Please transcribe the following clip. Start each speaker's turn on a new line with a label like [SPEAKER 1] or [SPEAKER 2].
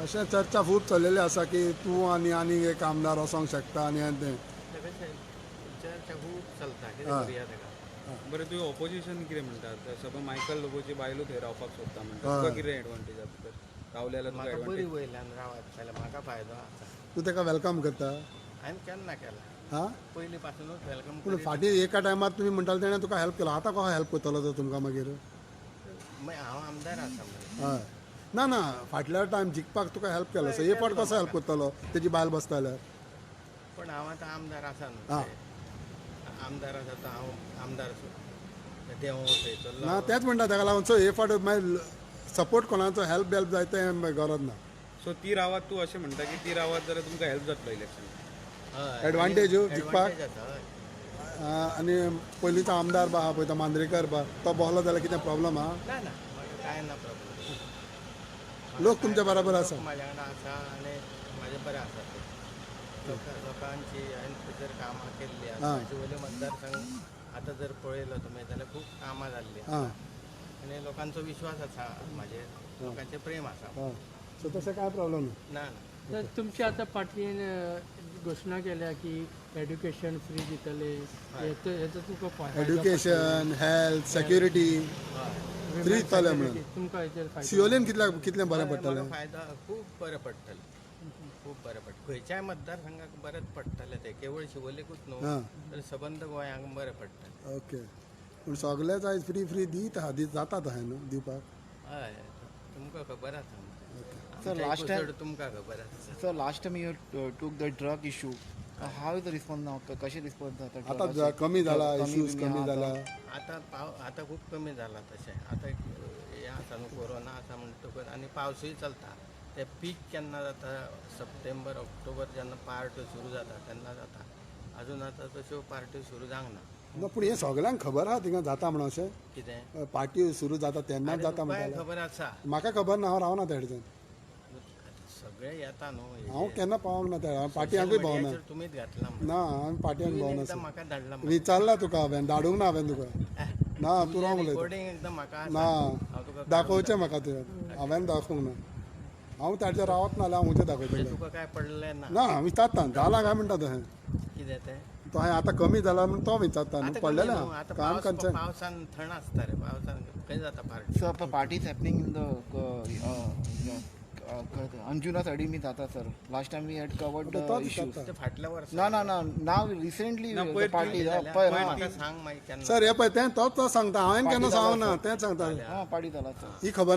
[SPEAKER 1] अशें चर्चा खूब चल्लेली आसा की तूं आनी आनीक एक आमदार वचोंक शकता आनी हें तें.
[SPEAKER 2] कशें, चर्चा खूब चलता, कितें करुया ताका.
[SPEAKER 3] बरें, तुवें ऑपोजिशन कितें म्हणटा? सपोज मायकल लोबोची बायलो थंय रावपाक सोदता म्हणटा, तुका कितें एडवांटेज आसा तर रावले जाल्यार तुका
[SPEAKER 2] म्हाका बरी
[SPEAKER 3] एडवांटेज?
[SPEAKER 2] वयल्यान रावत जाल्यार म्हाका फायदो आसा.
[SPEAKER 1] तूं ताका welcome करता?
[SPEAKER 2] हांवें केन्ना केला?
[SPEAKER 1] हा.
[SPEAKER 2] पयलीं पासुनूच welcome.
[SPEAKER 1] पूण फाटीं एका टायमार तुमी म्हणटाले तेणें तुका हेल्प केलो, आतां कसो हेल्प करतलो तो तुमकां मागीर?
[SPEAKER 2] मागीर हांव आमदार आसा मरे.
[SPEAKER 1] हय, ना ना, फाटल्या टायम जिखपाक तुका हेल्प केलो, सो हे फावट कसो हेल्प करतलो तेजी बायल बसता जाल्यार?
[SPEAKER 2] पण हांव आतां आमदार आसा न्हू. आमदार आसा तो हांव आमदार देंवो थंयसरलो.
[SPEAKER 1] ना, तेंच म्हणटा, ताका लागून सो हे फावट मागीर सपोर्ट कोणाचो हेल्प बेल्प जाय तें गरज ना.
[SPEAKER 3] सो ती रावात, तूं अशें म्हणटा की ती रावात जाल्यार तुमकां हेल्प जातलो इलेक्शन?
[SPEAKER 2] हय.
[SPEAKER 1] Advantage हो, जिखपाक?
[SPEAKER 2] Advantage आसा, हय.
[SPEAKER 1] आनी पयलींचो आमदार बा आहा पळय, तो मांद्रेकर बा, तो बसलो जाल्यार कितें प्रॉब्लम आहा?
[SPEAKER 2] ना ना, म्हाका कांय ना प्रॉब्लम.
[SPEAKER 1] लोक तुमच्या बरोबर आसा.
[SPEAKER 2] म्हाज्या वांगडा आसा आनी म्हाजे बरें आसा ते लोकांची. हांवें थंयसर कामां केल्ली आसा. शिवोले मतदारसंघ आतां जर पळयलो तुमी जाल्यार खूब कामां जाल्लीं आनी लोकांचो विश्वास आसा म्हाजेर, लोकांचें प्रेम आसा.
[SPEAKER 1] आं, सो तशें कांय प्रॉब्लम ना?
[SPEAKER 2] ना ना.
[SPEAKER 4] तर तुमच्या आतां पार्टीन घोशणा केल्या की एड्युकेशन फ्री दितले, हेचो तुका फायदो?
[SPEAKER 1] एड्युकेशन, हेल्थ, सेक्युरिटी
[SPEAKER 2] हय.
[SPEAKER 1] फ्री दितले म्हणून.
[SPEAKER 4] तुमकां हेचेर फायदो?
[SPEAKER 1] सियोलीन कितल्या कितलें बरें पडटलें?
[SPEAKER 2] म्हाका फायदो खूब बरें पडटलें, खूब बरें पडटलें. खंयच्याय मतदारसंघाक बरेंच पडटलें तें, केवळ शिवोलेकूच न्हू तर सबंद गोंयांक बरें पडटलें.
[SPEAKER 1] ओके, पूण सगळेच आयज फ्री फ्री दीत आहा, दीत जाता तशें न्हू दिवपाक.
[SPEAKER 2] हय, तुमकां खबर आसा.
[SPEAKER 5] Sir, last time-
[SPEAKER 2] चड तुमकां खबर आसा.
[SPEAKER 5] Sir, last time you took the drug issue. How is the response now? कशें रिस्पॉन्स जाता?
[SPEAKER 1] आतां कमी जाला, इश्यूज कमी जाला?
[SPEAKER 2] आतां पाव आतां खूब कमी जाला तशें. आतां हें आसा न्हू, कोरोना आसा म्हणटकच आनी पावसूय चलता. ते पीक केन्ना जाता, सप्टेंबर ऑक्टोबर जेन्ना पार्ट्यो सुरू जाता तेन्ना जाता. अजून आतां तश्यो पार्ट्यो सुरू जावंक ना.
[SPEAKER 1] ना, पूण हें सगळ्यांक खबर आहा थिंगा जाता म्हणून अशें.
[SPEAKER 2] कितें?
[SPEAKER 1] पार्टी सुरू जाता तेन्नाच
[SPEAKER 2] आरे,
[SPEAKER 1] जाता
[SPEAKER 2] तुकाय
[SPEAKER 1] म्हणटाले.
[SPEAKER 2] खबर आसा.
[SPEAKER 1] म्हाका खबर ना, हांव रावना त्या हेडच्यान.
[SPEAKER 2] आतां सगळे येता न्हू.
[SPEAKER 1] हांव केन्ना पावंक ना त्या, हांव पार्टीयांकूय पावना.
[SPEAKER 2] मीडियाचेर तुमीच घातला.
[SPEAKER 1] ना, हांवें पार्टीयांक पावना.
[SPEAKER 2] एकदां म्हाका धाडला.
[SPEAKER 1] विचारला तुका हांवें, धाडूंक ना हांवें तुका. ना, तूं wrong उलयता.
[SPEAKER 2] रिकॉर्डिंग एकदम म्हाका आसा.
[SPEAKER 1] ना.
[SPEAKER 2] हांव तुका
[SPEAKER 1] दाखोवचें म्हाका तुवें, हांवें दाखोवंक ना. हांव ताचेर रावत ना जाल्यार हांव खंयचें दाखयतलें?
[SPEAKER 2] तुका काय पडलें ना.
[SPEAKER 1] ना, विचारता जालां काय म्हणटा तशें.
[SPEAKER 2] कितें तें?
[SPEAKER 1] तो हांवें आतां कमी जाला म्हण तो विचारता न्हू.
[SPEAKER 2] आतां कमी
[SPEAKER 1] पडलेलें
[SPEAKER 2] न्हू, आतां
[SPEAKER 1] काम
[SPEAKER 2] पावस
[SPEAKER 1] कंसर्न.
[SPEAKER 2] पावसान थंड आसता रे, पावसान खंय जाता party?
[SPEAKER 5] Sir, party is happening in the Anjuna सायडीन बी जाता sir. Last time we had covered the
[SPEAKER 1] तोच
[SPEAKER 5] इश्यूज.
[SPEAKER 1] विचारता.
[SPEAKER 2] ते फाटल्या वर्सा.
[SPEAKER 5] ना ना ना, नाव रिसेंटली
[SPEAKER 3] ना, पयर
[SPEAKER 5] पार्टी.
[SPEAKER 2] जाल्यार म्हाका सांग मागीर केन्ना.
[SPEAKER 1] सर, हे पळय, तें तोच तो सांगता, हांवें केन्ना सांगूंक ना, तेंच सांगता.
[SPEAKER 5] हा, पार्टी जाला सर.
[SPEAKER 1] ही खबर.